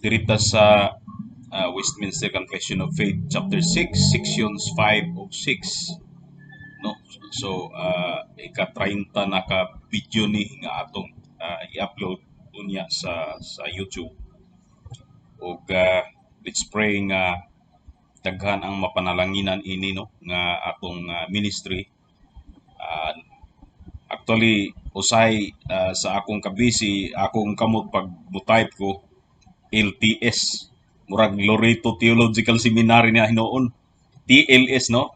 Dirita sa Westminster Confession of Faith, chapter 6, sections 5 ug 6, no? So ika-30 na ka video ni nga atong i-upload unya sa YouTube ug let's pray nga daghan ang mapanalanginan ini, no, nga atong ministry. Actually, usay sa akong kabisi, akong kamot pag mo-type ko LTS, murag Loreto Theological Seminary na hinuon. TLS, no,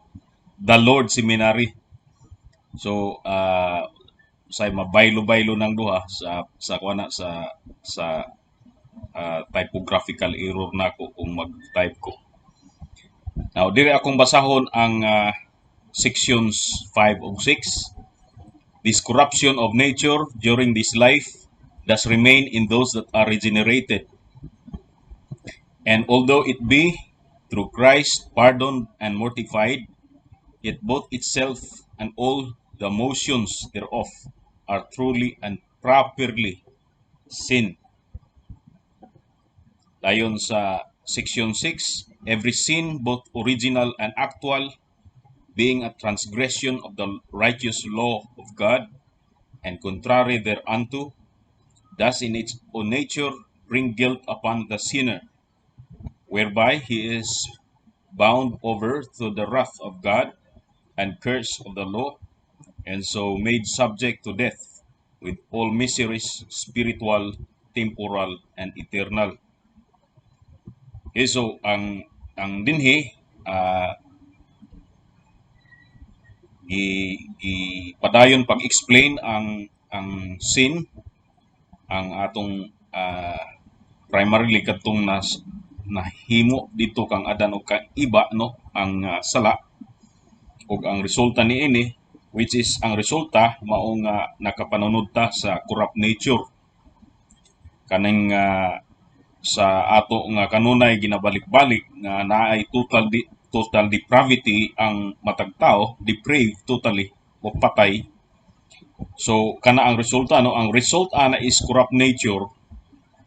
The Lord Seminary. So usay mabaylo-baylo ng duha sa kuana sa typographical error nako kung mag-type ko. Now, diri akong basahon ang sections 5 ug 6. This corruption of nature during this life does remain in those that are regenerated. And although it be through Christ pardoned and mortified, yet both itself and all the motions thereof are truly and properly sin. Dayon sa section 6, every sin, both original and actual, being a transgression of the righteous law of God and contrary thereunto, does in its own nature bring guilt upon the sinner, whereby he is bound over to the wrath of God and curse of the law, and so made subject to death with all miseries, spiritual, temporal, and eternal. Okay, so ang dinhi gi, gi padayon pag-explain ang sin, ang atong primarily kadtong nas nahimo dito kang Adan ug kang Eva, no, ang sala ug ang resulta niini, which is ang resulta mao nga nakapanunod ta sa corrupt nature, kaning sa ato nga kanunay ginabalik-balik nga naay total depravity ang matag tao, depraved totally o patay. So kana ang resulta, no? Ang result ana is corrupt nature,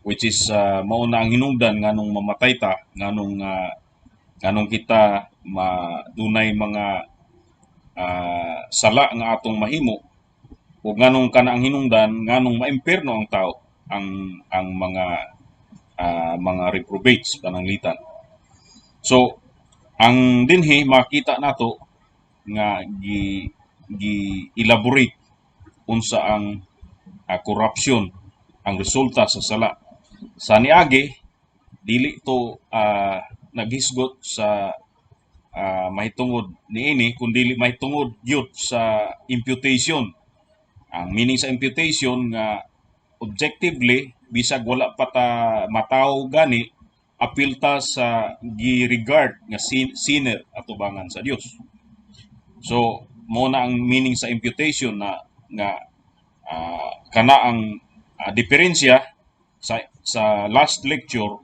which is mao na ang hinungdan nganong mamatay ta, nganong kita madunay mga sala nga atong mahimo, ug nganong kana ang hinungdan nganong maimpierno ang tao, ang mga reprobates pananglitan. So ang dinhi makita nato nga gi gi elaborate unsa ang corruption, ang resulta sa sala. Sa niagi, dili to naghisgot sa mahitungod niini, kun dili mahitungod gyud sa imputation. Ang meaning sa imputation nga objectively, bisag wala pa ta matawo gani, apil ta sa gi-regard nga sinner atubangan sa Dios. So mo na ang meaning sa imputation na nga kana ang diferensya sa last lecture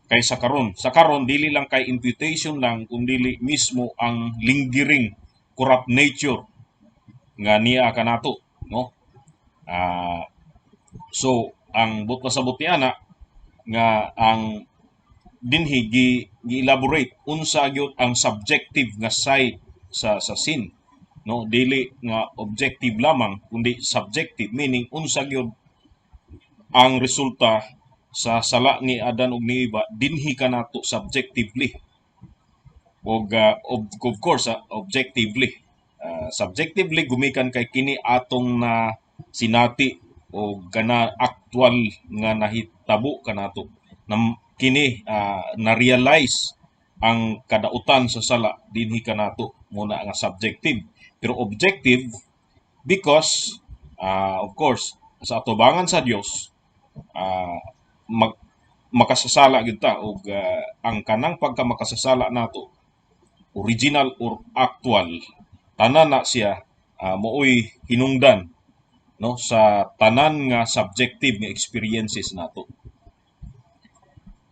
kay sa karon. Sa karon, dili lang kay imputation lang, kun dili mismo ang lingering corrupt nature nga niya kanato, no? So ang buot pasabot ni ana nga ang dinhi gi gi-elaborate unsa gyud ang subjective nga side sa sin, no? Dili nga objective lamang, kundi subjective, meaning unsa gyud ang resulta sa sala ni Adan ug ni Eva dinhi kanato subjectively ug of course objectively. Subjectively gumikan kay kini atong na sinati o kana actual nga nahitabo kanato na kini na-realize ang kadautan sa sala dinhi kanato muna nga subjective. Pero objective because of course sa atubangan sa Dios makasasala gyud ta ug ang kanang pagka makasasala nato, original or actual, tanan na siya maoy hinungdan, no, sa tanan nga subjective nga experiences nato.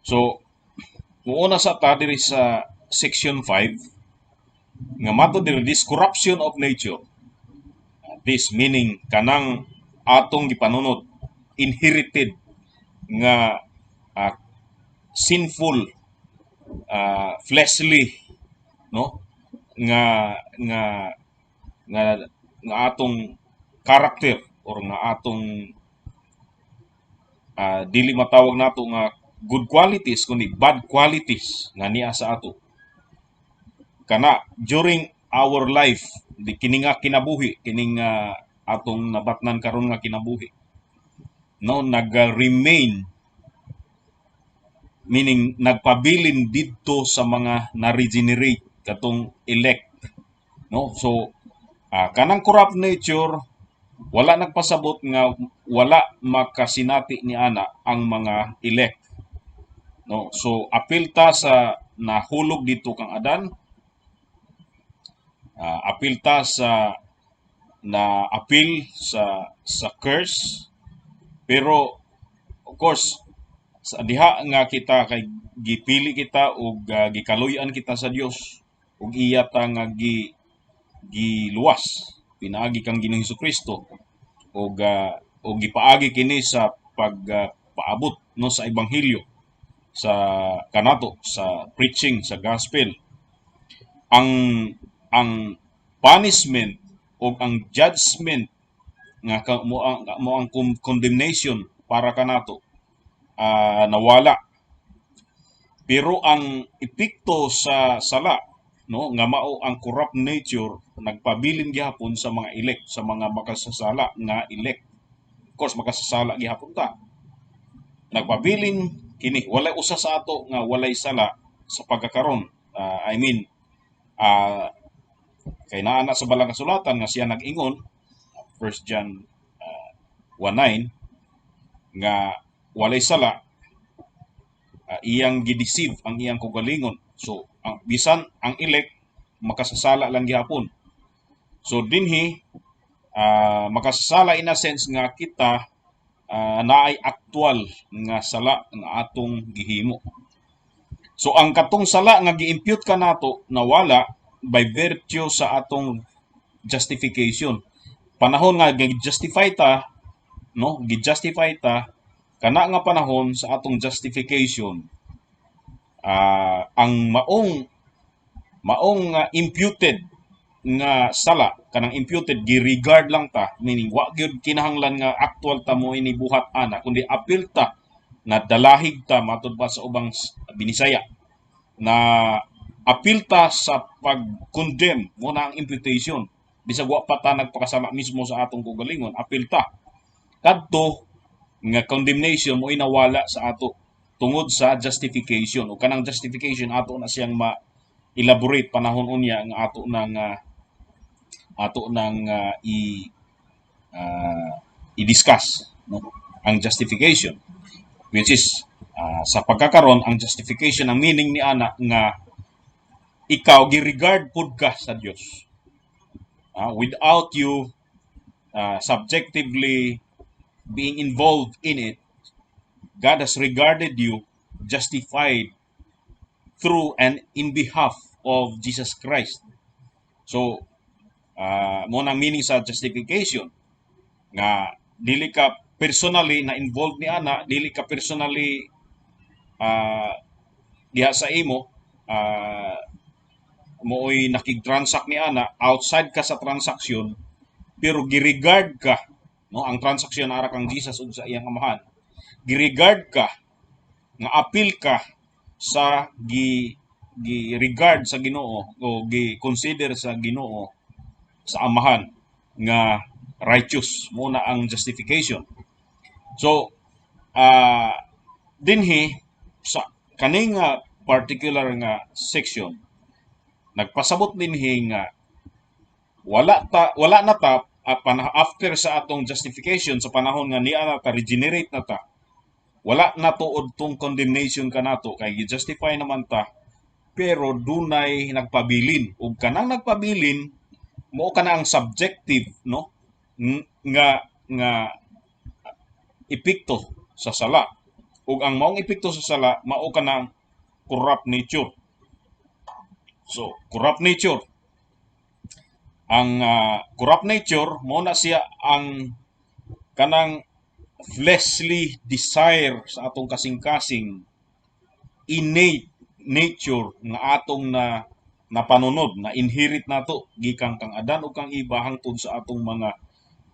So muuna sa ta diri sa section 5 nga mato diri, this corruption of nature, this meaning kanang atong gipanunod. inherited nga sinful, fleshly, no, nga atong character or nga atong dili matawag nato nga good qualities kundi bad qualities nga niya sa ato kana during our life di kini nga kinabuhi, kining atong nabatnan karon nga kinabuhi, no, nag-remain, meaning nagpabilin didto sa mga na-regenerate, katong elect, no? So kanang corrupt nature, wala nagpasabot nga wala makasinati ni ana ang mga elect, no? So apil ta sa nahulog dito kang Adan, apil ta sa na apil sa curse. Pero of course, sa diha nga kita kay gipili kita ug gikaluy-an kita sa Dios ug iya ta nga gi giluwas pinaagi kang Ginoong Hesukristo ug gipaagi kini sa pag paabot, no, sa ebanghelyo sa kanato, sa preaching sa gospel. Ang punishment o ang judgment nga mo ang condemnation para kanato nawala, pero ang epekto sa sala, no, nga mao ang corrupt nature, nagpabilin gihapon sa mga elect, sa mga makasasala nga elect. Of course, makasasala gihapon ta. Nagpabilin kini. Walay usa sa ato nga walay sala sa pagkakaron. I mean, kay naa na sa Balang Kasulatan nga siya nag-ingon, 1 John 1:9, nga walay sala, iyang gideceive ang iyang kaugalingon. So ang bisan ang elect, makasasala lang gihapon. So dinhi, makasasala in a sense nga kita naay actual nga sala nga atong gihimo. So ang katong sala nga gi-impute kanato nawala by virtue sa atong justification. Panahon nga gi-justify ta, no, gi-justify ta, kana nga panahon sa atong justification, ang maong imputed nga sala, kanang imputed, gi-regard lang ta, meaning wa gyud kinahanglan nga actual ta mo ini buhat ana, kundi apil ta na dalahig ta, matud pa sa ubang Binisaya, na apil ta sa pag-condemn. Mo na ang imputation. Bisag wa pa ta nagpakasala mismo sa atong kaugalingon, apil ta kadto nga condemnation mo inawala sa ato tungod sa justification. O kanang justification, ato na siyang ma elaborate panahon unya nga ato nang i i-discuss, no, ang justification, which is sa pagkakaron, ang justification, ang meaning ni ana nga ikaw gi-regard pud ka sa Dios without you subjectively being involved in it. God has regarded you justified through and in behalf of Jesus Christ. So mo nang meaning sa justification nga dili ka personally na involved ni ana, dili ka personally diha sa imo mooy nakig-transact ni ana, outside ka sa transaksyon, pero gi-regard ka, no? Ang transaksyon ara kang Jesus ug sa iyang Amahan. Gi-regard ka nga apil ka sa gi gi-regard sa Ginoo o gi-consider sa Ginoo, sa Amahan, nga righteous. Mo na ang justification. So dinhi sa kaning nga particular nga section, nagpasabot dinhi nga wala na ta after sa atong justification, sa panahon nga niya na ta, regenerate na ta, wala na tuod tong condemnation kanato kay gi-justify naman ta. Pero dunay nagpabilin, ug kanang nagpabilin mo kana ang subjective, no, nga nga epekto sa sala. Ug ang maong epekto sa sala mao kanang corrupt nature. So corrupt nature, ang corrupt nature mo na siya ang kanang fleshly desire sa atong kasing-kasing, innate nature nga atong na napanunod, na inherit nato gikan kang Adan ug kang Eva hangtod sa atong mga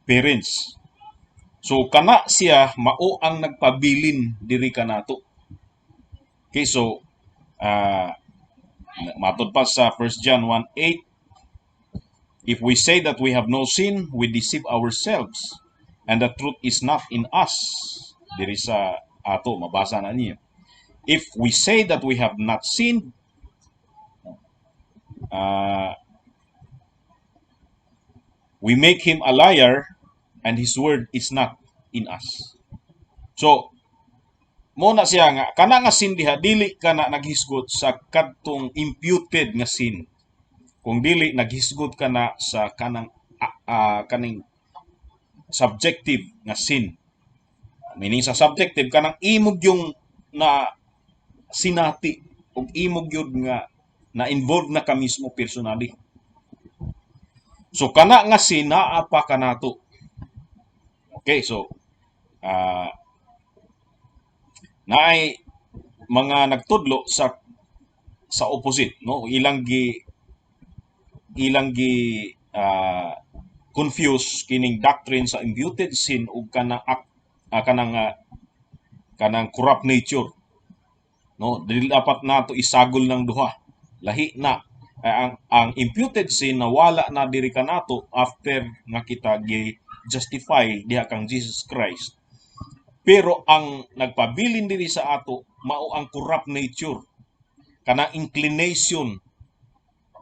parents. So kana siya mao ang nagpabilin diri kanato. Okay, so matod pa sa 1 John 1:8, "If we say that we have no sin, we deceive ourselves and the truth is not in us." Diri sa ato mabasa na niyo. "If we say that we have not sinned, we make him a liar and his word is not in us." So, mo na siya nga kana nga sin diha dili kana naghisgot sa kadtong imputed nga sin. Kung dili naghisgot kana sa kanang kaning subjective nga sin. Meaning sa subjective, kanang imo gyung na sinati ug imo gyud nga na involved na ka mismo personally. So kana nga sin naa pa kanato. Okay, so naay mga nagtudlo sa opposite, no? Ilang gi confuse kining doctrine sa imputed sin ug kanang corrupt nature, no? Dili dapat nato isagol ng duha, lahi na. Ay, ang imputed sin nawala na diri kanato after nga kita gi justify diha kang Jesus Christ, pero ang nagpabilin diri sa ato mao ang corrupt nature, kanang inclination,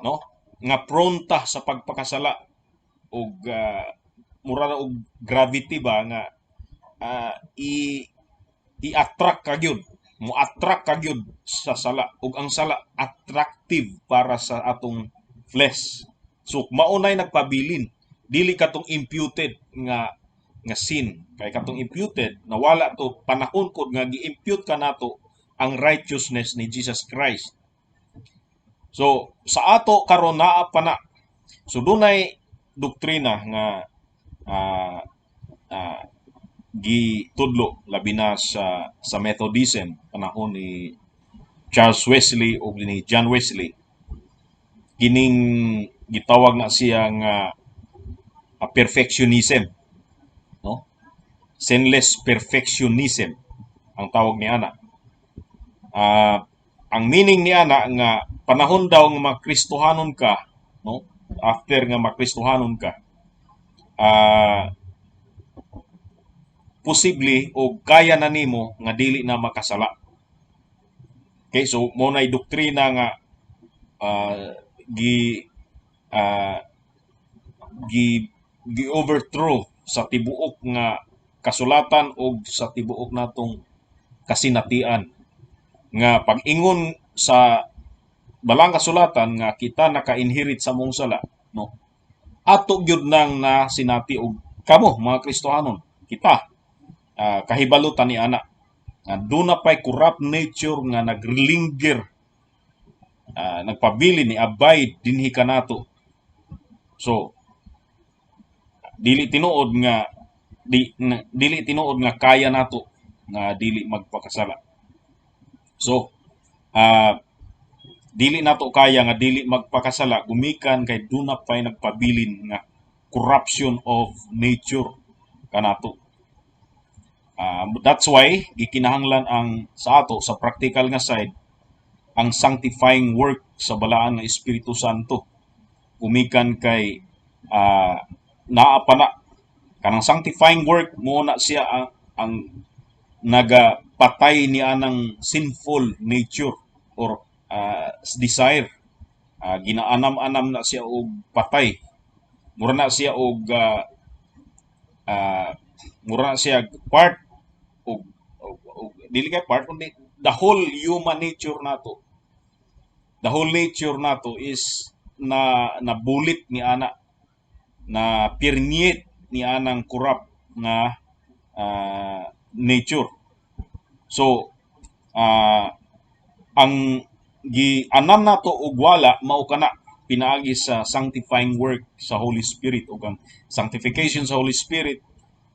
no, nga prone ta sa pagpakasala ug mura na og gravity ba nga i i-attract ka gyud, mo attract ka gyud sa sala, ug ang sala attractive para sa atong flesh. So maunay nagpabilin, dili katong imputed nga sin, kay katong imputed nawala to panahon kod nga gi-impute kanato ang righteousness ni Jesus Christ. So sa ato karon naa pa na. So dunay doktrina nga gitudlo labi na sa Methodism panahon ni Charles Wesley ug ni John Wesley, kining gitawag na siya nga perfectionism, no? Sinless perfectionism ang tawag ni ana. Ang meaning ni ana nga panahon daw nga makristohanon ka, no, after nga makristohanon ka, posible o kaya na nimo nga dili na makasala. Okay, so mo nay doktrina nga gi gi gi overthrow sa tibuok nga kasulatan o sa tibuok natong kasinatian nga pag-ingon sa balang kasulatan nga kita naka-inherit sa mong sala, no? Ato gyud nang na sinati og kamo mga Kristohanon, kita kahibalo ta ni ana nga duna pay corrupt nature nga naglinger, nagpabili ni abide dinhi kanato. So dili tinuod nga kaya nato nga dili magpakasala. So dili nato kaya nga dili magpakasala gumikan kay duna pay nagpabilin nga corruption of nature kanato. That's why gikinahanglan ang sa ato sa practical nga side ang sanctifying work sa balaan nga Espiritu Santo gumikan kay naa pa na kanang sanctifying work mo na siya ang nagapatay ni anang sinful nature or desire. Ginaanam-anam na siya og patay, mura na siya part og dili kay part kundi the whole human nature nato, the whole nature nato is na nabulit ni ana, na permeate ni anang corrupt nga nature. So ang gianam nato og wala mao kana pinaagi sa sanctifying work sa Holy Spirit, ug ang sanctification sa Holy Spirit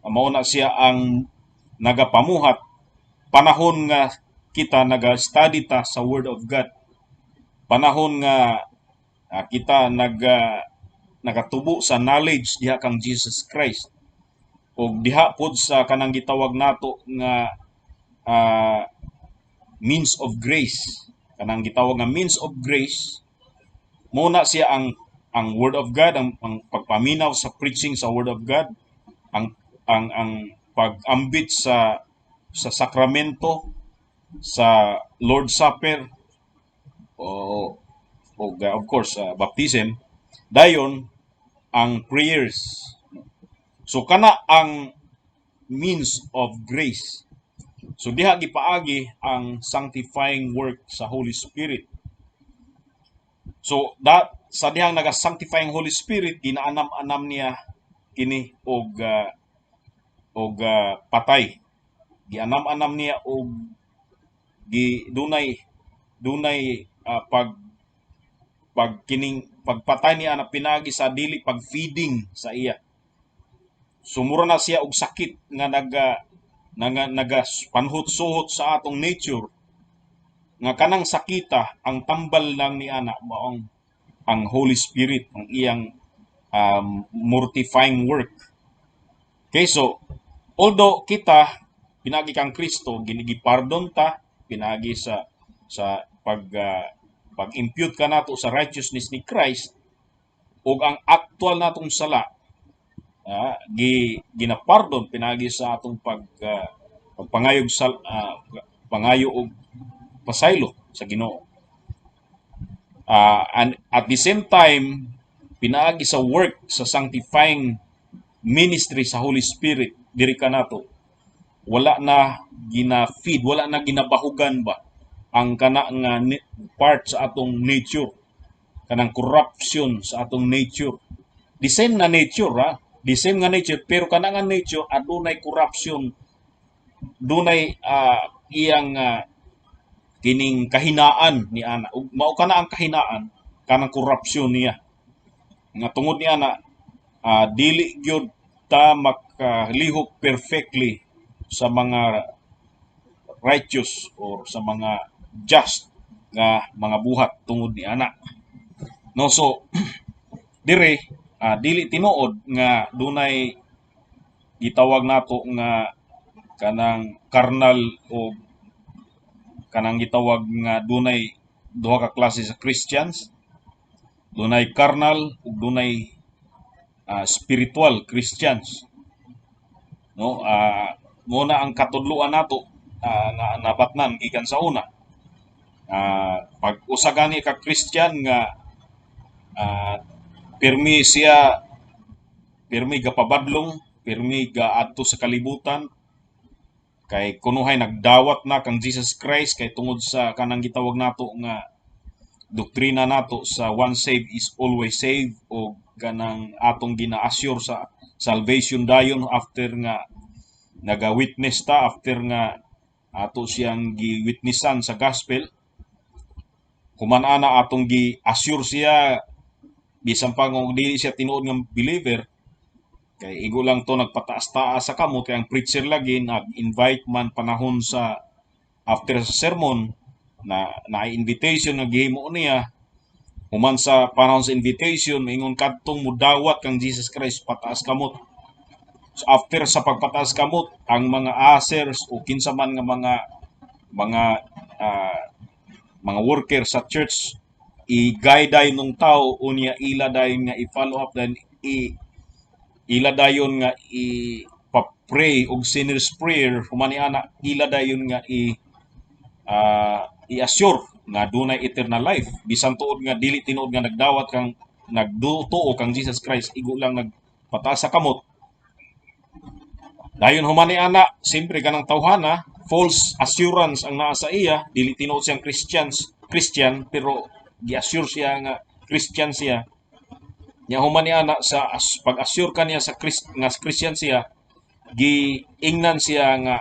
mao na siya ang nagapamuhat panahon nga kita naga-study ta sa Word of God, panahon nga kita nagatubo sa knowledge diha kang Jesus Christ ug diha pod sa kanang gitawag nato nga means of grace. Kanang gitawag nga means of grace mo na siya ang Word of God, ang pagpaminaw sa preaching sa Word of God, ang pag-ambit sa sakramento, sa Lord's Supper o of course baptism, dayon ang prayers. So kana ang means of grace. So diha gipaagi ang sanctifying work sa Holy Spirit. So that sa dihang naga-sanctifying Holy Spirit, ginaanam-anam niya kini og patay. Gianam-anam niya og gi dunay dunay pag pag kining pagpatay niya na pinagi sa dili pag-feeding sa iya. Sumura na siya og sakit nga naga panhut-suhot sa atong nature, nga kanang sakita ang tambal lang ni ana maong ang Holy Spirit, ang iyang mortifying work. Okay, so although kita pinagi kang Kristo ginigi-pardon ta pinagi sa pag-impute kanato sa righteousness ni Christ ug ang actual natong sala gi ginapardon pinagi sa atong pagpangayog sa pangayo og pasaylo sa Ginoo. And at the same time, pinaagi sa work sa sanctifying ministry sa Holy Spirit diri kanato, wala na gina-feed, wala na ginabahugan ba ang kana nga part sa atong nature, kanang corruption sa atong nature. The same na nature ha, the same nga nature, pero kana nga nature adunay corruption, dunay iyang kining kahinaan ni ana. Ug mao kana ang kahinaan, kanang corruption niya nga tungod ni ana dili gyud ta makalihok perfectly sa mga righteous or sa mga just nga mga buhat tungod ni ana, no? So dire dili tinuod nga dunay gitawag nato nga kanang carnal o kanang gitawag nga dunay duha ka klase sa Christians, dunay carnal ug dunay spiritual Christians, no? Mo na ang katudloan nato nga nabatnan gikan sa una. Pag usa gani ka Christian nga pirmi siya, pirmi gapabadlong, pirmi gaadto sa kalibutan kay kunuhay nagdawat na kang Jesus Christ kay tungod sa kanang gitawag nato nga doktrina nato sa once saved is always saved o kanang atong gina-assure sa salvation dayon after nga naga-witness ta, after nga ato siyang gi-witnessan sa gospel. Human ana atong gi-assure siya bisan pa kung dili siya tinuod nga believer kay igo lang to nagpataas-taas sa kamot, kay ang preacher lagi nag-invite man panahon sa after sa sermon na na invitation nga gihimo niya. Human sa panahon sa invitation, maingon, "Kadtong mudawat kang Jesus Christ, pataas kamot." So after sa pagpataas kamot, ang mga ushers o kinsa man nga mga worker sa church i-guide dayon nung tao, unya ila dayon nga i-follow up, then i ila dayon nga i pa-pray og sinner's prayer. Human ni ana, ila dayon nga i i-assure nga dunay eternal life bisan tuod nga dili tinuod nga nagdawat kang nagdutuo kang Jesus Christ, igo lang nagpataas sa kamot. Dayon human ni ana, siyempre kanang tawhana, false assurance ang naa sa iya, dili tinuod siyang Christian pero gi-assure siya nga Christian siya. Nya human ni ana sa pag-assure kaniya sa nga Christian siya, giingnan siya nga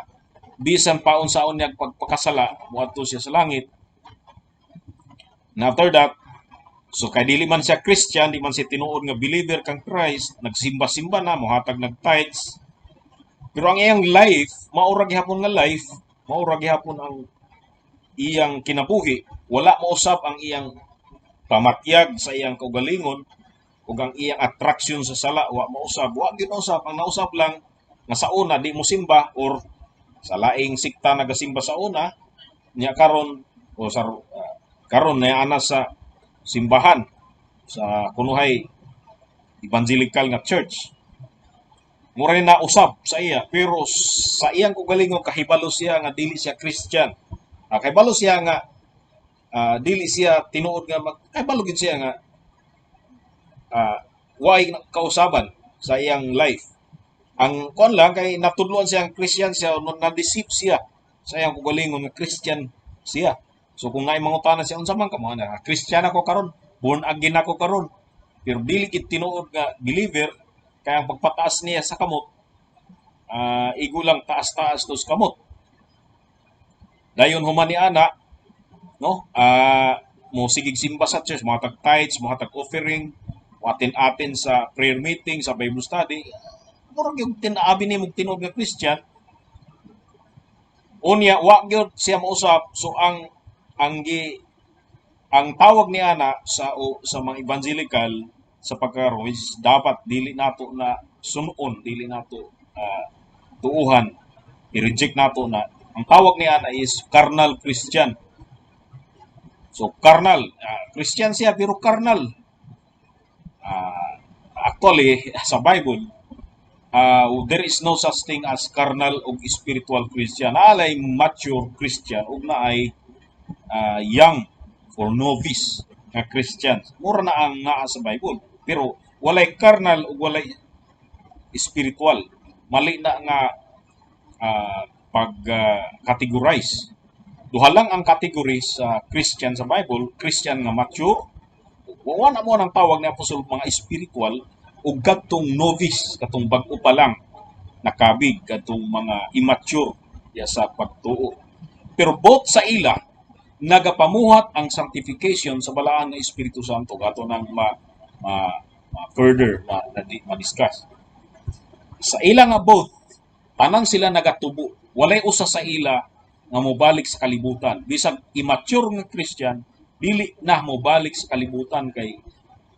bisan pa unsaon niya pagpakasala, moadto siya sa langit. Na after that, so kay dili man siya Christian, di man siya tinuod nga believer kang Christ, nagsimba-simba na, mohatag nag tithes. Pero ang iyang life, mao ra gihapon nga life, mao ra gihapon ang iyang kinabuhi, wala mausab ang iyang pamatyag sa iyang kaugalingon ug ang iyang attraction sa sala, wa mausab, wa gyud mausab. Ang nausab lang nga sa una di mo simba or sa laing sekta nagasimba sa una niya, karon o sa karon na ana sa simbahan sa kunuhay evangelical nga church, mura ni nausab sa iya. Pero sa iyang kaugalingon, kahibalo siya nga dili siya Christian. Kahibalo siya nga dili siya tinuod nga kahibalo gid siya nga way kausaban sa iyang life. Ang kuan lang kay natudloan siya ang Christian siya, no, na-deceive siya sa iyang kaugalingon nga Christian siya. So kung naay mangutana siya, "Unsa man ka?" Mo na, "Christian ako karon, born again ako karon." Pero dili gid tinuod nga believer kay ang pagpataas niya sa kamot, igo lang taas-taas to sa kamot. Dayon human ni ana, no, mo sigig simba sa church, mga tag tithes, mga tag offering, atin-atin sa prayer meeting, sa Bible study, murag yung tinaabi ni mong tinuod nga Christian. Unya wa gyud siya mausap. So ang tawag ni ana sa mga evangelical sa pagkaron is dapat dili nato na sunon, dili nato tuuhan, i-reject nato na. Ang tawag ni ana is carnal Christian. So carnal, Christian siya pero carnal. Actually sa Bible, there is no such thing as carnal o spiritual Christian. Naa lay mature Christian ug naay young or novice nga Christian. Mura na ang naa sa Bible. Pero walay carnal ug walay spiritual. Mali na nga pag categorize. Duha lang ang category sa Christian sa Bible, Christian nga mature, wa na mo ang tawag ni Apostol mga spiritual, ug kadtong novice, katong bag-o pa lang nakabig, kadtong mga immature ya sa pagtuo. Pero both sa ila nagapamuhat ang sanctification sa balaan nga Espiritu Santo, ato nang ma further ma-discuss. Sa ila nga both, tanan sila nagatubo. Walay usa sa ila nga mobalik sa kalibutan. Bisag immature nga Christian, dili na mobalik sa kalibutan kay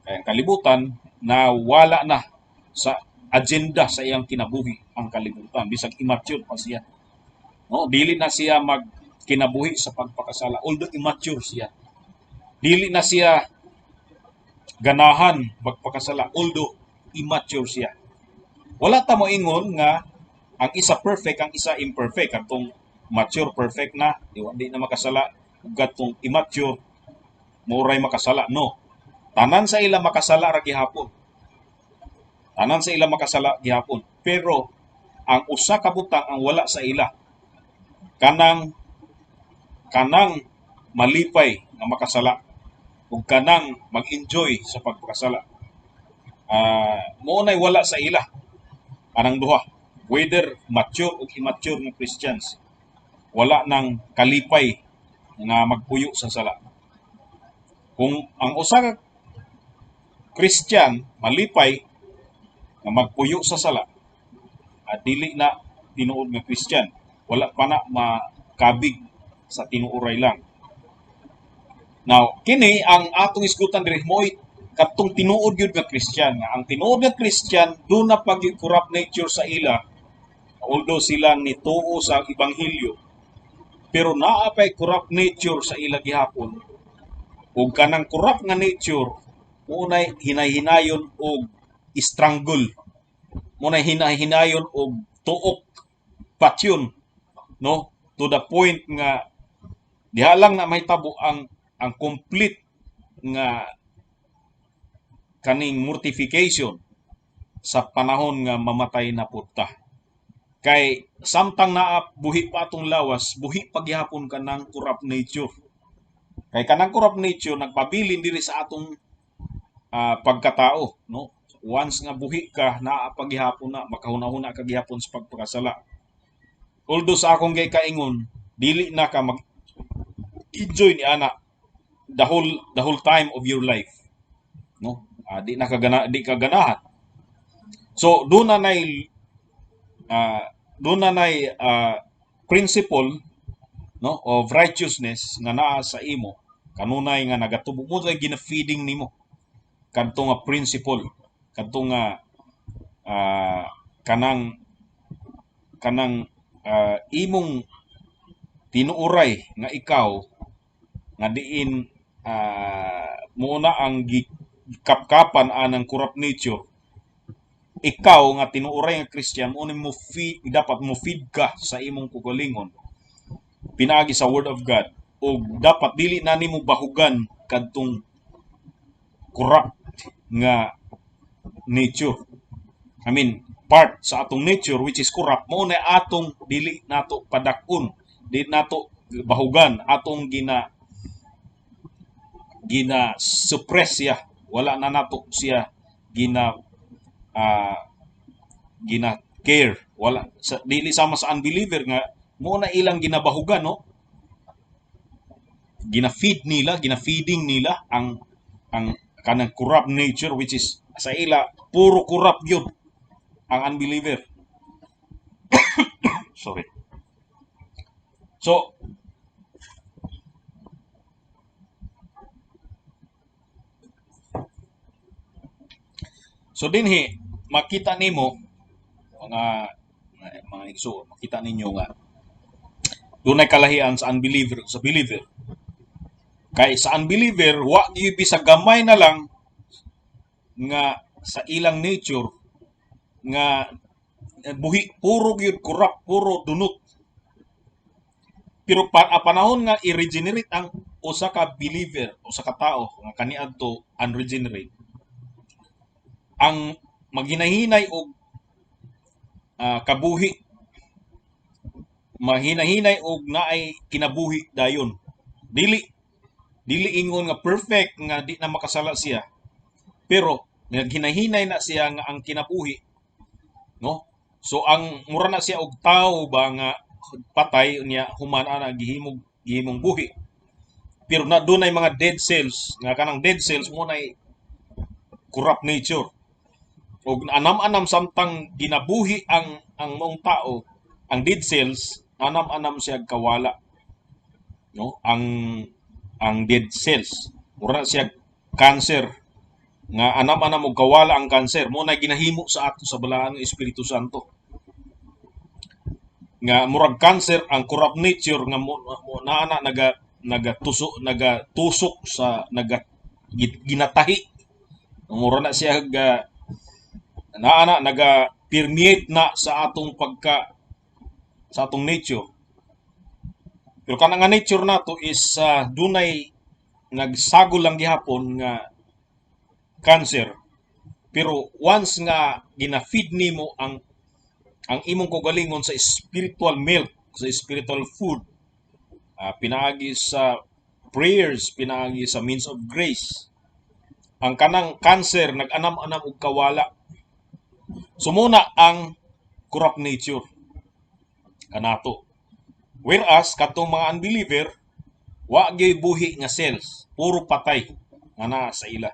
ang kalibutan na wala na sa agenda sa iyang kinabuhi ang kalibutan, bisag immature pa siya. No, dili na siya mag kinabuhi sa pagpakasala although immature siya. Dili na siya ganahan magpakasala although immature siya. Wala ta mo ingon nga ang isa perfect, ang isa imperfect. Katong mature, perfect na, di na makasala, ug katong immature mauray makasala. No. Tanan sa ila makasala ra gihapon. Tanan sa ila makasala gihapon. Pero ang usa ka butang ang wala sa ila, kanang malipay nga makasala ug kanang mag-enjoy sa pagpakasala. Mao nay wala sa ila anang duha, whether mature o immature nga Christians, wala nang kalipay nga magpuyo sa sala. Kung ang usa ka Christian malipay nga magpuyo sa sala, at dili na tinuod nga Christian, wala pa na makabig sa tinuoray lang. Now, kini ang atong isgutan diri mo'y katong tinuod gyud nga Christian. Nga ang tinuod nga Christian, duna pa gyud corrupt nature sa ila, although sila nituo sa ebanghelyo, pero naa pay corrupt nature sa ila gihapon. Ug kanang corrupt nga nature munay hinay-hinayon og strangle, munay hinay-hinayon og tuok patyon, no, to the point nga diha lang na mahitabo ang complete nga kaning mortification, sa panahon nga mamatay na pud ta. Kay samtang naa buhi pa atong lawas, buhi pa gihapon kanang corrupt nature. Kay kanang corrupt nature nagpabilin diri sa atong pagkatao, no? Once nga buhi ka, naa pa gihapon na, makahuna-huna ka gihapon sa pagpakasala. Although sa akong gikaingon, dili na ka mag enjoy ni ana the whole time of your life, no? Di ka ganahan. So doon na nay Doon na nay principle, no, of righteousness nga naa sa imo kanunay nga nagatubo mo kay gina-feeding nimo kadto nga principle, kadto nga kanang kanang imong tinuoray nga ikaw nga diin mo na ang gikapkapan anang corrupt nature. Ikaw nga tinuoray nga Christian, mo ni mo feed, dapat mo feed ka sa imong kaugalingon pinaagi sa Word of God ug dapat dili na nimo bahugan kadtong corrupt nga nature. I mean, part sa atong nature which is corrupt, mo na atong dili nato padak-on, dili nato bahugan, atong gina gina suppress siya, wala na nato siya gina gina care, wala sa, dili sama sa unbeliever nga mo na ilang ginabahugan, no, gina-feed nila, gina-feeding nila ang kanang corrupt nature, which is sa ila puro corrupt gyud ang unbeliever. Sorry. So dinhi makita nimo, mga igsoon, makita ninyo nga dunay kalahian sa unbeliever sa believer. Kay sa unbeliever, wa gyud bisag gamay na lang nga sa ilang nature nga buhi, puro gyud corrupt, puro dunot. Pero panahon nga i-regenerate ang usa ka believer, usa ka tawo nga kaniadto unregenerate, ang maghinahinay og kabuhi, mahinahinay og naay kinabuhi dayon. Dili ingon nga perfect nga di na makasala siya, pero naghinahinay na siya nga ang kinabuhi, no? So ang mura na siya og tawo ba nga patay niya, human ana gihimong buhi, pero na dunay mga dead cells nga kanang dead cells mo nay corrupt nature og anam-anam samtang ginabuhi ang maong tao, ang dead cells anam-anam siya kawala, no? Ang dead cells mura siya cancer nga anam-anam og kawala ang cancer. Mo na ginahimo sa ato sa Balaan ng Espiritu Santo nga murag cancer ang corrupt nature nga mo naa na naga nagatusok nagatusok sa naga ginatahi, mura na siya ga naa na naga permeate na sa atong pagka sa atong nature. Pero kanang nga nature nato is dunay nagsagol lang gihapon nga cancer, pero once nga gina-feed nimo ang imong kaugalingon sa spiritual milk, sa spiritual food, pinaagi sa prayers, pinaagi sa means of grace, ang kanang cancer nag-anam-anam og kawala. So muna ang corrupt nature kanato. Whereas katong mga unbeliever, wa gyud buhi nga cells, puro patay nga naa sa ila.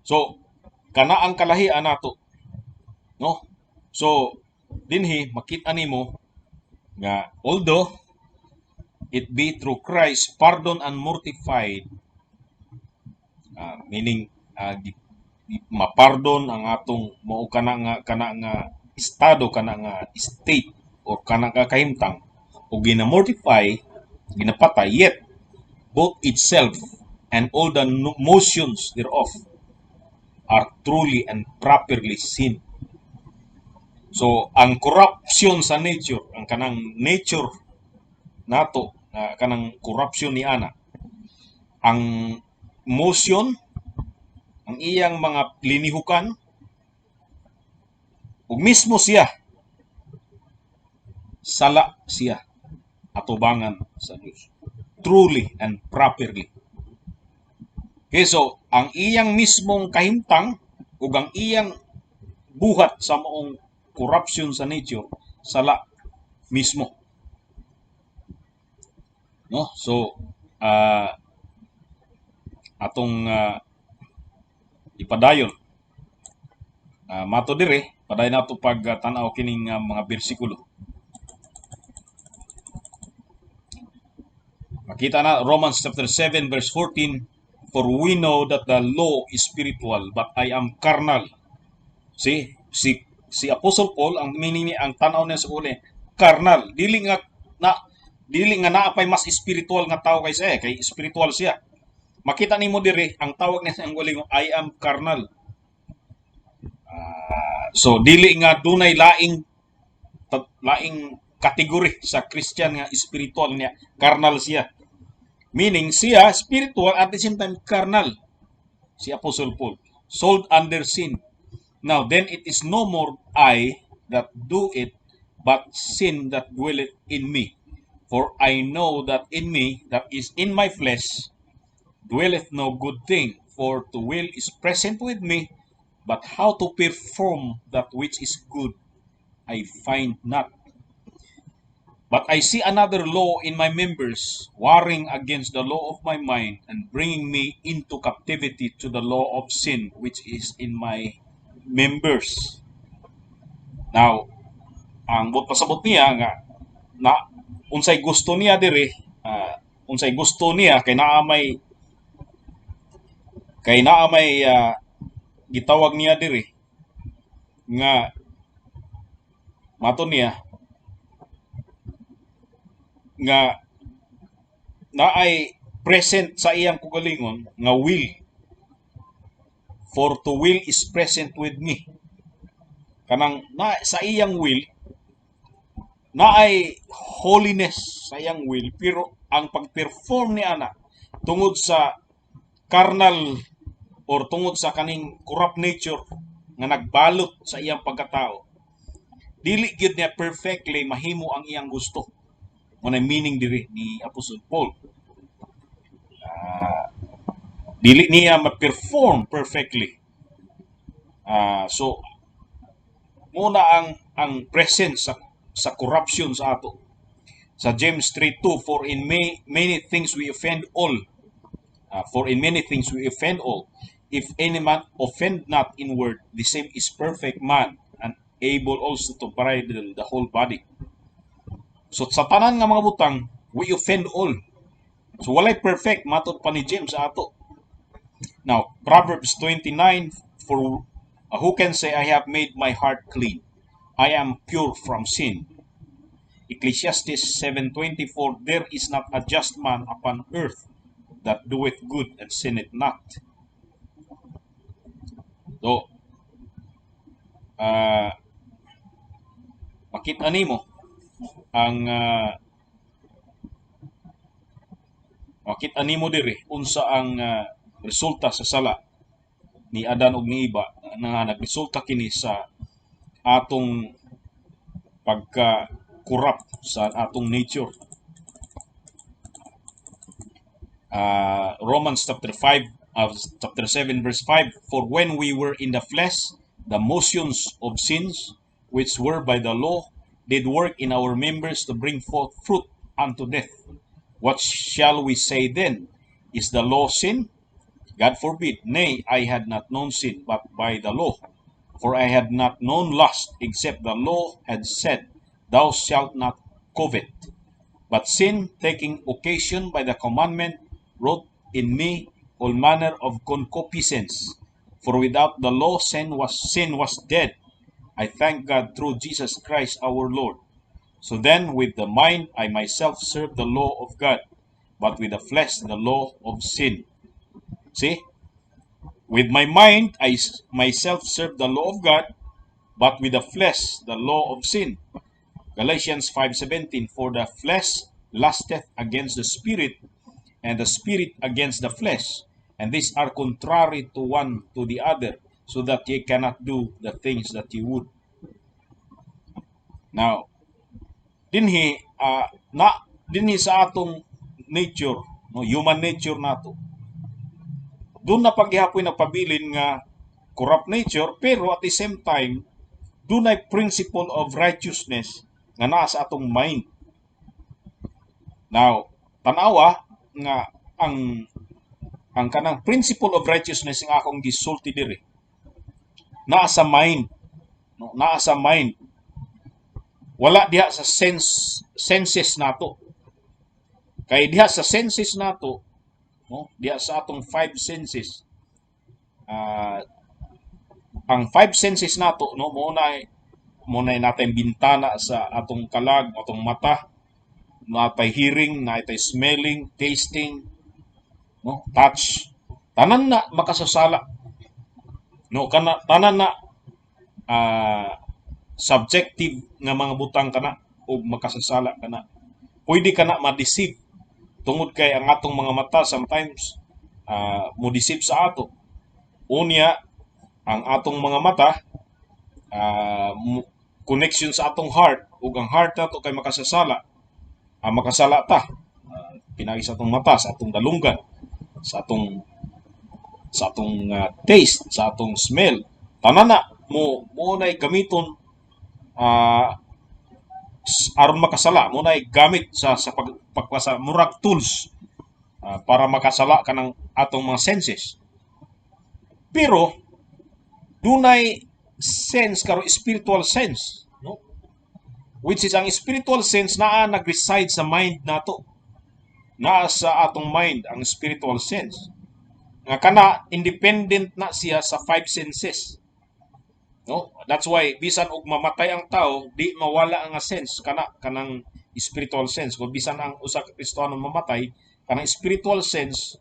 So kana ang kalahian nato, no? So dinhi makita nimo nga although it be through Christ pardoned and mortified, meaning mapardon ang atong mao kana nga estado, kana nga state or kana nga kahimtang o gina-mortify, ginapatay, yet both itself and all the motions thereof are truly and properly sin. So, ang corruption sa nature, ang kanang nature nato, nga kanang corruption ni ana, ang motion, ang iyang mga linihukan, ug mismo siya, sala siya atubangan sa Dios. Truly and properly. Okay, so ang iyang mismong kahimtang ug ang iyang buhat sa maong corruption sa nature, sala mismo. No? So atong ipadayon. Mato dire, padayon nato pag tan-aw kining mga bersikulo. Makita na Romans chapter 7 verse 14, "For we know that the law is spiritual, but I am carnal." See, si Apostle Paul, ang meaning ni, ang tan-aw niya sa uli, carnal. Dili nga naa pay mas spiritual nga tao kaysa kay spiritual siya. Makita nimo diri ang tawag niya sa iyang, "I am carnal." So dili nga dunay laing kategory sa Christian nga spiritual niya, carnal siya. Meaning siya spiritual, at the same time carnal. Si Apostle Paul, sold under sin. "Now then it is no more I that do it, but sin that dwelleth in me. For I know that in me, that is in my flesh, dwelleth no good thing. For to will is present with me, but how to perform that which is good, I find not. But I see another law in my members, warring against the law of my mind and bringing me into captivity to the law of sin which is in my members." Now, ang buot pasabot niya nga na unsay gusto niya diri, unsay gusto niya kay naa may gitawag niya diri nga mato niya nga naay present sa iyang kaugalingon nga will. "For to will is present with me." Kanang na sa iyang will, naay holiness sa iyang will, pero ang pag-perform ni ana tungod sa carnal or tungod sa kaning corrupt nature nga nagbalot sa iyang pagkatao, dili gyud niya perfectly mahimo ang iyang gusto. Mao na meaning diri ni Apostle Paul. Dili niya ma-perform perfectly. So muna ang presence sa corruption sa ato. Sa James 3:2, "For in many things we offend all. For in many things we offend all. If any man offend not in word, the same is perfect man and able also to bridle the whole body." So sa tanan nga mga butang, we offend all. So walay perfect matod pa ni James sa ato. Now, Proverbs 29, "For who can say, 'I have made my heart clean. I am pure from sin'?" Ecclesiastes 7:24, "There is not a just man upon earth that doeth good and sinneth not." So, makita nimo diri unsa ang resulta sa sala ni Adan ug ni Eva nga nagresulta kini sa atong pagka corrupt sa atong nature. Romans chapter 5, chapter 7 verse 5, "For when we were in the flesh, the motions of sins which were by the law did work in our members to bring forth fruit unto death. What shall we say then? Is the law sin? God forbid. Nay, I had not known sin but by the law. For I had not known lust except the law had said, 'Thou shalt not covet.' But sin, taking occasion by the commandment, wrought in me all manner of concupiscence. For without the law, sin was dead. I thank God through Jesus Christ our Lord. So then, with the mind, I myself serve the law of God, but with the flesh, the law of sin." See? "With my mind, I myself serve the law of God, but with the flesh, the law of sin." Galatians 5:17, "For the flesh lusteth against the spirit, and the spirit against the flesh, and these are contrary to one to the other, so that ye cannot do the things that ye would." Now, dinhi na dinhi sa atong nature, no, human nature nato. Duna pa gihapoy nagpabilin nga corrupt nature, pero at the same time dunay principle of righteousness nga naa sa atong mind. Now, tanawa nga ang kanang principle of righteousness nga akong gisulti diri. Naa sa mind, no? Naa sa mind, wala diha sa senses nato. Kay diha sa senses nato, no, diha sa atong five senses, ang five senses nato, no, mo na natay bintana sa atong kalag, atong mata, natay hearing, natay smelling, tasting, no, touch. Tanan na makasasala, no? Kana tanan na subjective nga mga butang kana ug makasasala kana. Pwede kana ma-deceive tungod kay ang atong mga mata sometimes mo deceive sa ato. Unya ang atong mga mata connection sa atong heart, ug ang heart nato kay makasasala, makasala ta pinagi sa atong mata, sa atong dalunggan, sa atong taste, sa atong smell. Tanan na mo mo nay gamiton aron makasala, mo nay gamit sa pagpasa, murag tools para makasala kanang atong mga senses. Pero dunay sense karo, spiritual sense, no, which is ang spiritual sense naa nag-reside sa mind nato. Naa sa atong mind ang spiritual sense nga kana independent na siya sa five senses, no? That's why bisan og mamatay ang tao, di mawala ang sense kana, kanang spiritual sense. Kung bisan ang usa ka Kristiyano mamatay, kanang spiritual sense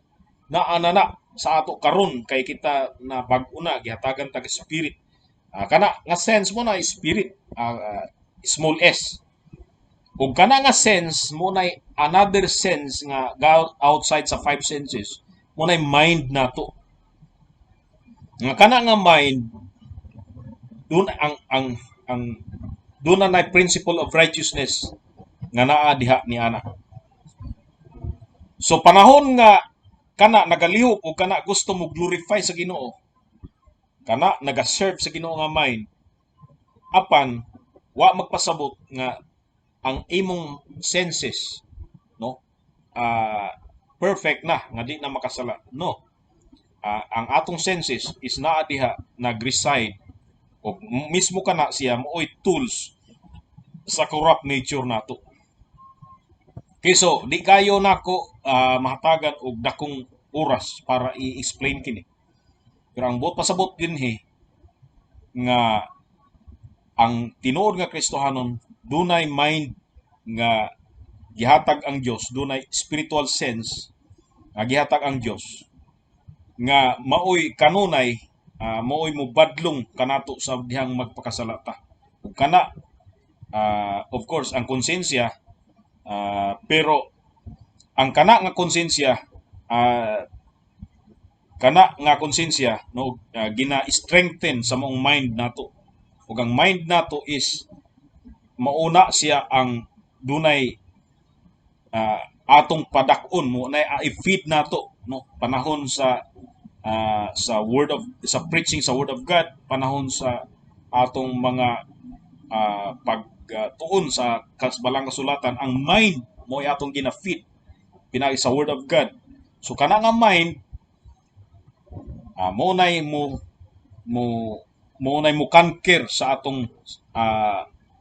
naa na sa ato karon kay kita na bag-o na, gihatagan tag spirit. Kana nga sense mo na spirit, small s. Ug kana nga sense mo na another sense nga outside sa five senses, mo na mind nato. Nga kana nga mind dun ang dun na nay principle of righteousness nga naa diha ni ana. So panahon nga kana nagalihok o kana gusto mo glorify sa Ginoo, kana naga-serve sa Ginoo nga mind, apan wa magpasabot nga ang imong senses, no, perfect na nga di na makasala, no? Ang atong senses is naa diha nag-reside o mismo kana siya mooy tools sa corrupt nature nato. Okay, so di kayo nako mahatagan og dakong oras para i-explain kini. Pero ang buot pasabot dinhi nga ang tinuod nga Kristohanon dunay mind nga gihatag ang Dios, dunay spiritual sense nga gihatag ang Dios nga maoy kanunay maoy mobadlong kanato sa dihang magpakasala ta. Ug kana of course ang konsensya, pero ang kana nga konsensya, no, gina-strengthen sa maong mind nato. Ug ang mind nato is mauna siya ang dunay atong padak-on mo na i-feed nato, no, panahon sa word of sa preaching sa word of God, panahon sa atong mga pagtuon sa balang kasulatan. Ang mind mo ay atong gina-feed pinagi sa word of God. So kana nga mind mo nay mo mo mo nay mo conquer sa atong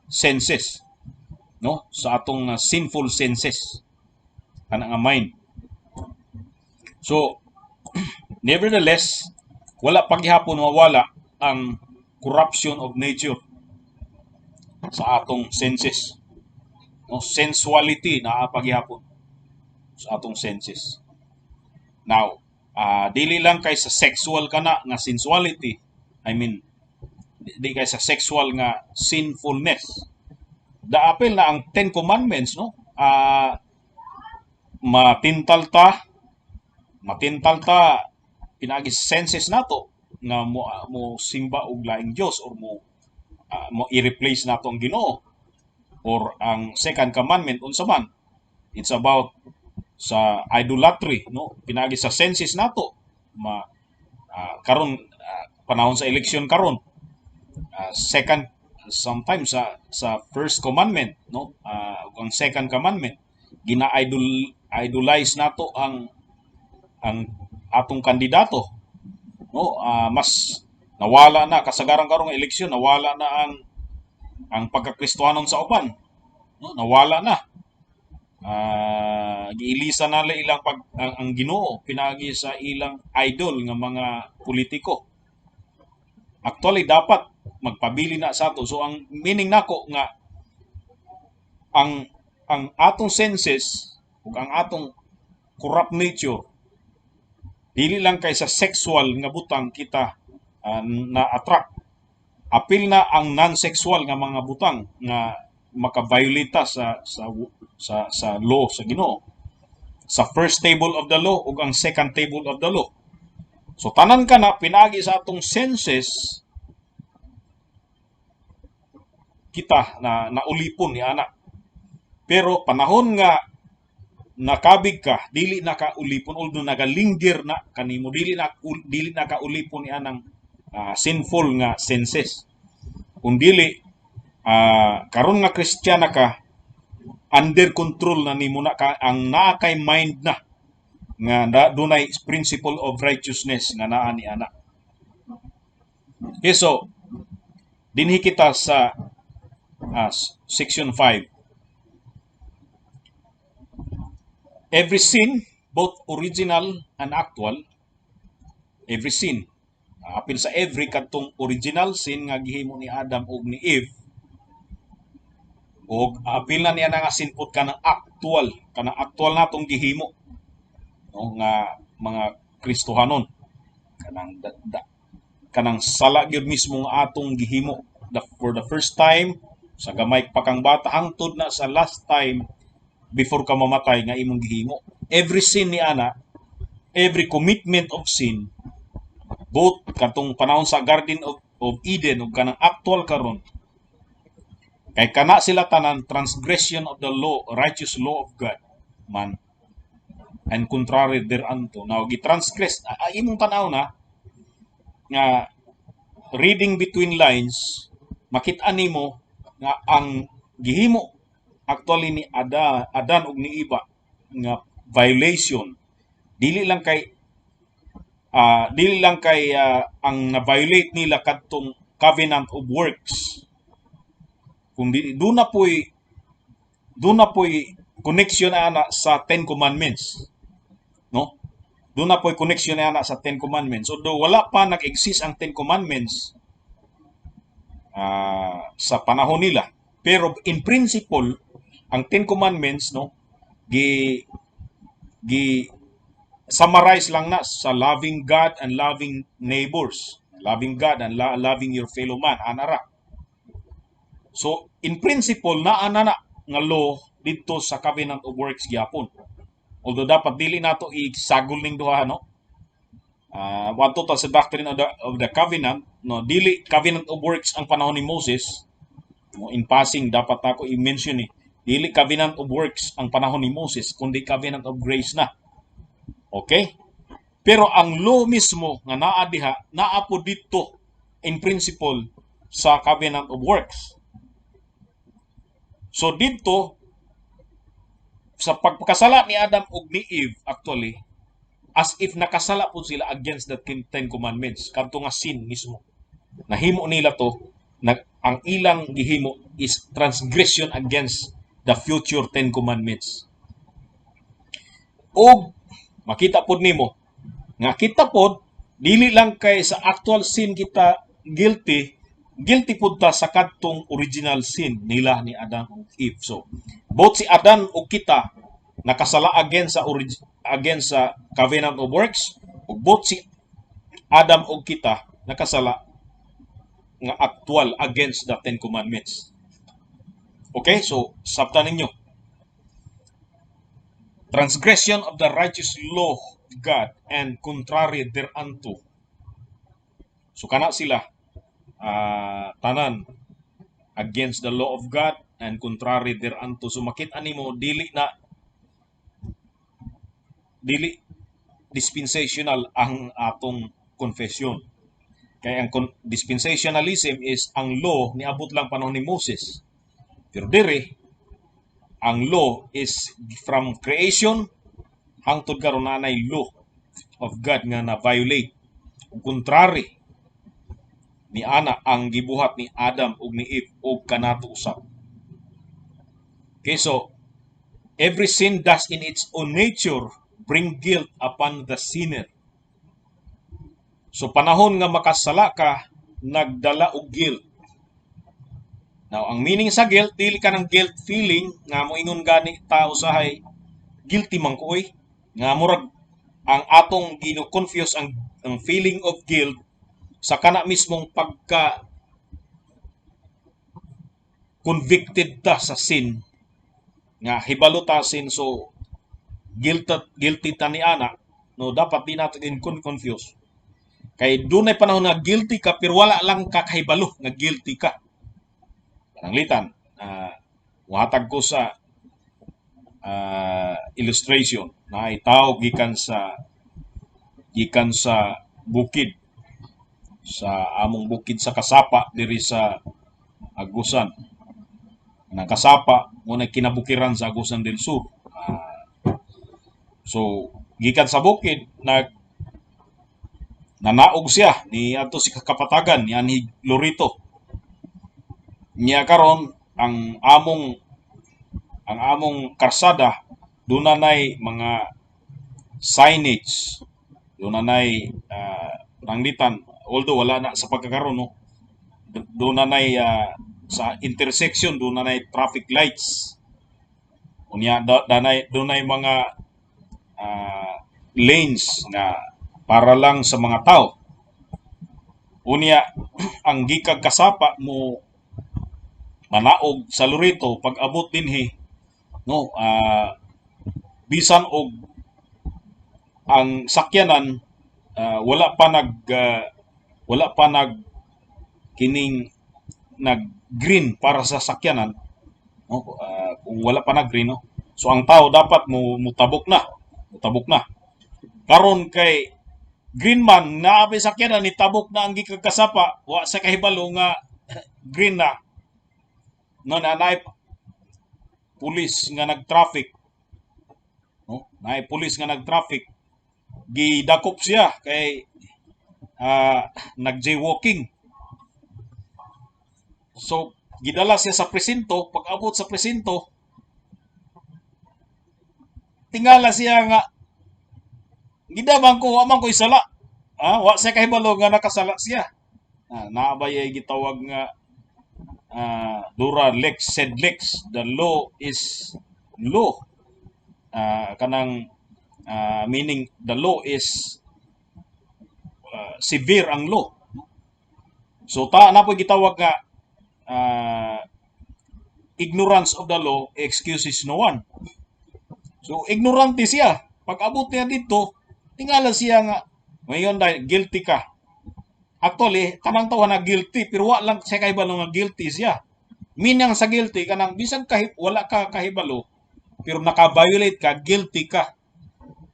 senses, no, sa atong sinful senses, kana nga mind. So nevertheless, wala paghihapon mawala ang corruption of nature sa atong senses, no? Sensuality naa paghihapon sa atong senses. Now, dili lang kay sa sexual kana nga sensuality, I mean, di kay sa sexual nga sinfulness. Daapil na ang Ten Commandments, no? Matintal ta pinaagi sa senses nato nga mo simba og laing Dios or mo i-replace nato ang Ginoo, or ang second commandment, unsa man, it's about sa idolatry, no, pinaagi sa senses nato. Ma karon panahon sa eleksyon karon, second, sometimes sa first commandment, no, ang second commandment, gina-idol idolize nato ang atong kandidato, no? Mas Nawala na kasagaran karon nga eleksyon, nawala na ang pagkakristohanon sa uban. No, nawala na. Giilisa na nila ilang ang Ginoo pinaagi sa ilang idol nga mga politiko. Actually, dapat magpabili na sa ato. So ang meaning nako nga ang atong senses ug ang atong corrupt nature, dili lang kay sa sexual nga butang kita na attract. Apil na ang non-sexual nga mga butang nga maka-violate ta sa law sa Ginoo, sa first table of the law ug ang second table of the law. So tanan kana pinaagi sa atong senses kita na naulipon ni ana. Pero panahon nga nakabig ka, dili na ka ulipon, although nagalinger na kanimo, dili na ka ulipon ni anang sinful nga senses. Kung dili, karon nga Kristiyana ka, under control na nimo na ka ang naa kay mind na nga dunay principle of righteousness nga naa ni ana. Okay, so dinhi kita sa section 5. Every sin, both original and actual, every sin. Apil sa every kadtong original sin nga gihimo ni Adam ug ni Eve, ug apil na niya na nga sin pud kanang actual natong gihimo, no, nga mga Kristohanon, kanang kanang sala gyud mismo nga atong gihimo for the first time sa gamay pa kang bata hangtod na sa last time before ka mamatay nga imong gihimo. Every sin ni ana, every commitment of sin, both katong panahon sa Garden of Eden ug kanang actual karon, kay kana sila tanan transgression of the law, righteous law of God man and contrary thereunto. Now gi-transgress, imong tan-aw na nga reading between lines, makita nimo nga ang gihimo actually ni Adan ug ni Eva nga violation, dili lang kay ang na-violate nila kadtong covenant of works, kundi doon na po'y connection ana sa Ten Commandments, no? Doon na po'y connection ana sa Ten Commandments, although wala pa nag-exist ang Ten Commandments sa panahon nila. Pero in principle, ang Ten Commandments, no, gi gi summarize lang na sa loving God and loving neighbors, loving God and loving your fellow man, anara. So in principle, naa na na nga law dito sa covenant of works gyapon, although dapat dili nato isagol ning duha, no? Wadto ta sa doctrine of the covenant, no? Dili covenant of works ang panahon ni Moses, no? In passing, dapat ako i-mention eh, dili covenant of works ang panahon ni Moses kundi covenant of grace na, okay? Pero ang law mismo nga naa diha, naa po dito in principle sa covenant of works. So dito sa pagpakasala ni Adam ug ni Eve, actually as if nakasala po sila against the Ten Commandments. Kadto nga sin mismo nahimo nila to, ang ilang gihimo is transgression against the future Ten Commandments. Og makita pod nimo nga kita pod, dili lang kay sa actual sin kita guilty, guilty pud ta sa kadtong original sin nila ni Adam ug Eve. So both si Adan ug kita nakasala against sa covenant of works, ug both si Adam ug kita nakasala nga actual against the Ten Commandments. Okay, so sabtan ninyo, transgression of the righteous law of God and contrary thereunto. So kana sila tanan against the law of God and contrary thereunto. So makita nimo, dili na dili dispensational ang atong confession. Kay ang dispensationalism is ang law niabot lang panahon ni Moses. Pero diri, ang law is from creation hangtod karon, naay law of God nga na violate. Ug contrary Ni ana ang gibuhat ni Adam ug ni Eve ug kanato usab. Okay, so every sin does in its own nature bring guilt upon the sinner. So panahon nga makasala ka, nagdala og guilt. Now, ang meaning sa guilt, dili ka ng guilt feeling nga moingon gani ta usahay, "Guilty man ko oy." Nga murag ang atong gino-confuse ang feeling of guilt sa kana mismong pagka convicted ta sa sin, nga hibalo ta sin, so guilty, guilty ta ni ana. No, dapat di nato in confuse kay dunay panahon nga guilty ka pero wala lang ka kahibalo nga guilty ka. Pananglitan, muhatag ko sa illustration na itaw gikan sa bukid, sa among bukid sa Kasapa diri sa Agusan. Nang Kasapa mo na kinabukiran sa Agusan del Sur. So gikan sa bukid, nag nanaog siya ni adto si Kapatagan ni anhi Lorito. Niya karon ang among karsada doon nay mga signage, doon nay pananglitan, although wala na sa pagkakaroon, no, doon nay sa intersection doon nay traffic lights. Unya danay dunay mga lanes nga para lang sa mga tao. Unya ang gikag Kasapa mo manaog sa Loreto, pag abot dinhi, no, bisan og ang sakyanan wala pa nag kining nag green para sa sakyanan, no, kung wala pa nag green, no, so ang tao dapat mo mutabok na, mutabok na. Karon kay green man naa pa sakyanan, nitabok na ang gikag Kasapa, wa sa kahibalo nga green na, no, na naay pulis nga nag-traffic, no, naay pulis nga nag-traffic, gidakop siya kay nag-jaywalking. So gidala siya sa presinto. Pag abot sa presinto, tingala siya nga, "Gidaman ko, wa man ko isala." Wa siya kahibalo nga nakasala siya. Naa bay gitawag nga dura lex sed lex, the law is law. Kanang meaning the law is severe ang law. So ta na po gitawag nga ignorance of the law excuses no one. So ignorante siya. Pag abot niya dito, tingala siya nga ngayon dahil guilty ka. Actually, kanang tawo na guilty pero wa lang siya kahibalo nga guilty siya. Meaning sa guilty, kanang bisan kahit wala ka kahibalo pero naka-violate ka, guilty ka.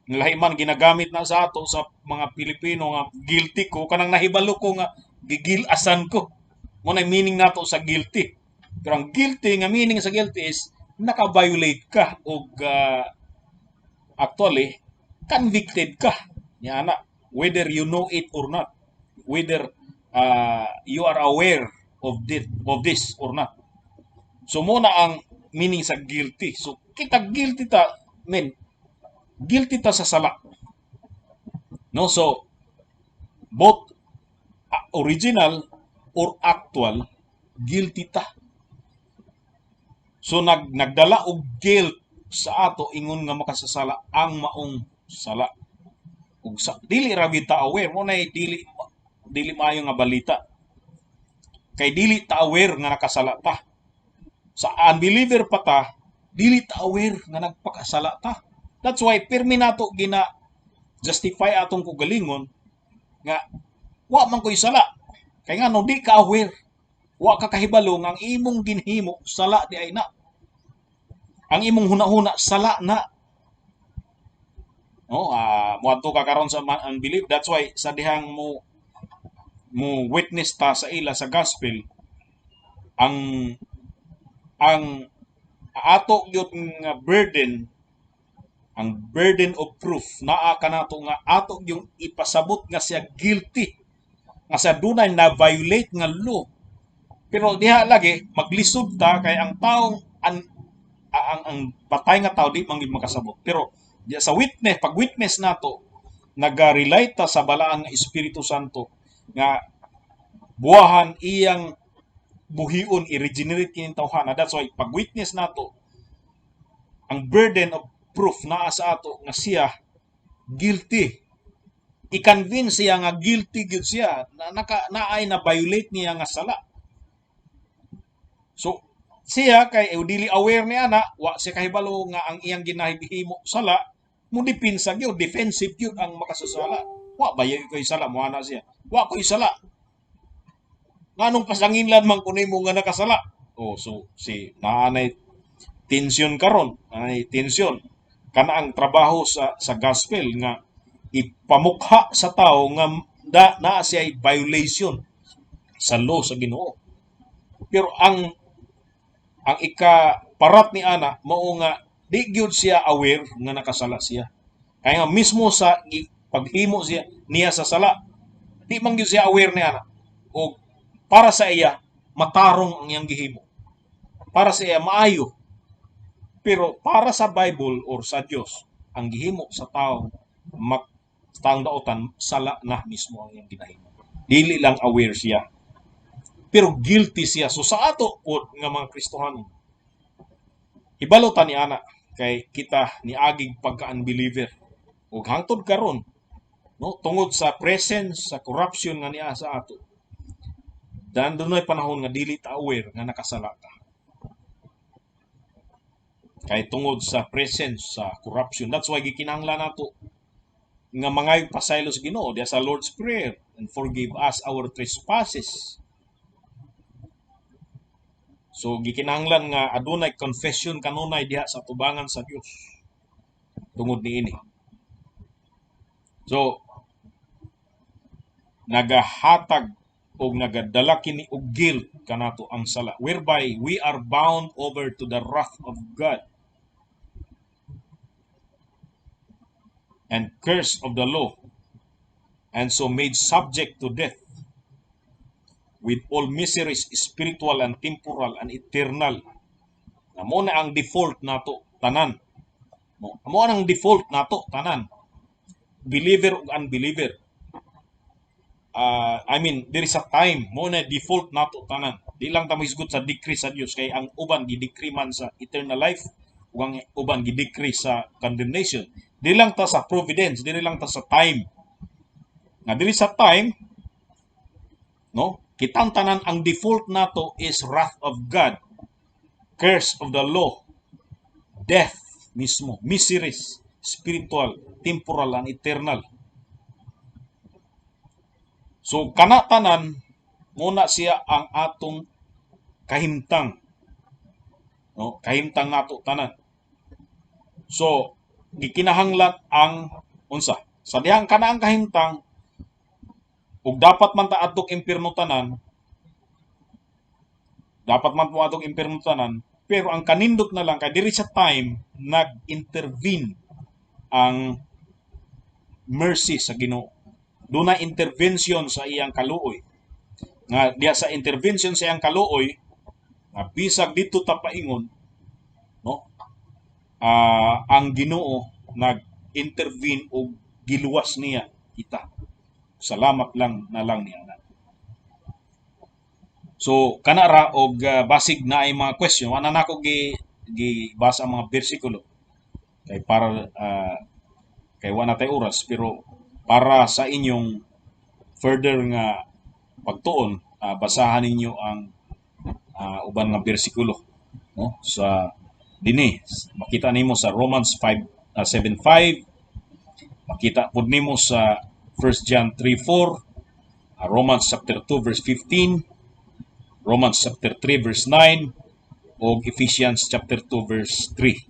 Lahi man ginagamit na sa ato sa mga Pilipino nga "guilty ko", kanang nahibalo ko nga gigilasan ko. Mo na meaning nato sa guilty. Pero ang guilty nga meaning sa guilty is naka-violate ka og actually convicted ka. Nya na, whether you know it or not, whether you are aware of this or not. So mo na ang meaning sa guilty. So kita guilty ta, men, guilty ta sa sala. No, so both original or actual, guilty ta. So nagdala og guilt sa ato ingon nga makasasala ang maong sala. Ug sa dili ra gyud ta aware mo nay dili maayo nga balita. Kay dili ta aware nga nakasala ta. Sa unbeliever pa ta, dili ta aware nga nagpakasala ta. That's why pirmi nato gina justify atong kugalingon nga wa man ko'y sala. Kay nga no di ka aware, wa ka kahibalo nga ang imong ginhimo sala di ay na. Ang imong hunahuna sala na. No, moadto ka karon sa unbelief. That's why sa dihang mo witness ta sa ila sa gospel, ang ato gyud nga burden, ang burden of proof naa kanato nga ato yung ipasabot nga siya guilty. Nga sa dunay na violate nga law. Pero diha lagi maglisod ta kay ang taong ang patay nga tao di man gyud makasabot. Pero diha sa witness, pag witness nato, naga-rely ta sa balaan nga Espiritu Santo nga buwahan iyang buhion, i-regenerate kining tawhana. That's why pag witness nato, ang burden of proof naa sa ato nga siya guilty. I-convince siya nga guilty gyud siya na naka naay na violate niya nga sala. So siya kay dili aware ni ana, wa siya kahibalo nga ang iyang ginahimo sala, mo depensa gyud, defensive gyud ang makasasala. Wa ba ko'y sala mo ana siya. Wa ko'y sala. Nganong pasanginlan man ko nimo nga nakasala? Oh, so si naanay tension karon, naanay tension. Kana ang trabaho sa gospel nga ipamukha sa tao nga naa siya violation sa law sa Ginoo. Pero ang ikaparat ni ana mao nga di gyud siya aware nga nakasala siya. Kaya nga mismo sa paghimo siya niya sa sala, di man gyud siya aware ni ana. O para sa iya matarong ang iyang gihimo. Para sa iya maayo. Pero para sa Bible or sa Dios, ang gihimo sa tao sa taong daotan, sala na mismo ang iyang ginahimo. Dili lang aware siya. Pero guilty siya. So sa ato pod nga mga Kristohanon, hibalo ta ni ana kay kita niagig pagka-unbeliever. Ug hangtod karon, no, tungod sa presence sa corruption nga niya sa ato. Dan dunay panahon nga dili ta aware nga nakasala ta. Kay tungod sa presence sa corruption. That's why gikinahanglan nato nga mangayog pasaylo sa Ginoo diya sa Lord's Prayer and forgive us our trespasses. So gikinahanglan nga adunay confession kanunay diha sa tubangan sa Dios tungod niini. So nagahatag og nagadala kini og guilt kanato ang sala, whereby we are bound over to the wrath of God and curse of the law, and so made subject to death with all miseries spiritual and temporal and eternal. Na mo na ang default nato tanan. No, mo na ang default nato tanan. Believer ug unbeliever. I mean, there is a time mo na default nato tanan. Di lang ta mohisgot sa decree sa Dios kay ang uban gi-decree man sa eternal life ug ang uban gi-decree sa condemnation. Di lang ta sa providence, dili lang ta sa time. Nga dili sa time, no? Kitang tanan ang default nato is wrath of God, curse of the law, death mismo, miseries, spiritual, temporal, and eternal. So kana tanan muna siya ang atong kahimtang. No, kahimtang nato tanan. So gikinahanglan ang unsa? Sa dihang kana ang kahimtang ug dapat man ta adtong impierno tanan, dapat man po atong impierno tanan, pero ang kanindot na lang kay diri sa time nag-intervene ang mercy sa Ginoo. Doon na intervention sa iyang kaluoy. Nga diya sa intervention sa iyang kaluoy, nga bisag dito ta paingon, no? Ang Ginoo nag-intervene og giluwas niya kita. Salamat lang na lang niya. So kana ra og basig na ay mga question, wala na nako gi gibasa ang mga bersikulo kay para kay wala tay oras, pero para sa inyong further nga pagtuon, basahan ninyo ang uban nga bersikulo, no, sa dinhi makita nimo sa Romans 5:7-5, makita pud nimo sa 1 John 3:4, Romans chapter 2 verse 15, Romans chapter 3 verse 9, o Ephesians chapter 2 verse 3.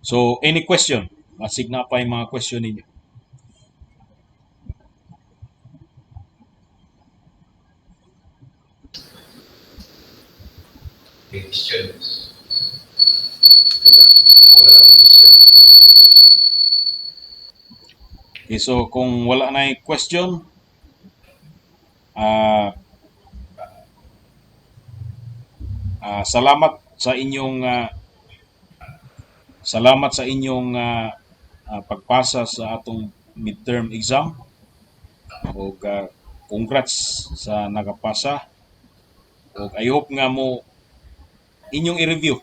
So any question? Masig na pa yung mga question ninyo. Question. Wala akong question. Okay. Okay, so kung wala na question, salamat sa inyong pagpasa sa atong midterm exam ug congrats sa nakapasa ug I hope nga mo inyong i-review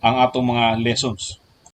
ang atong mga lessons.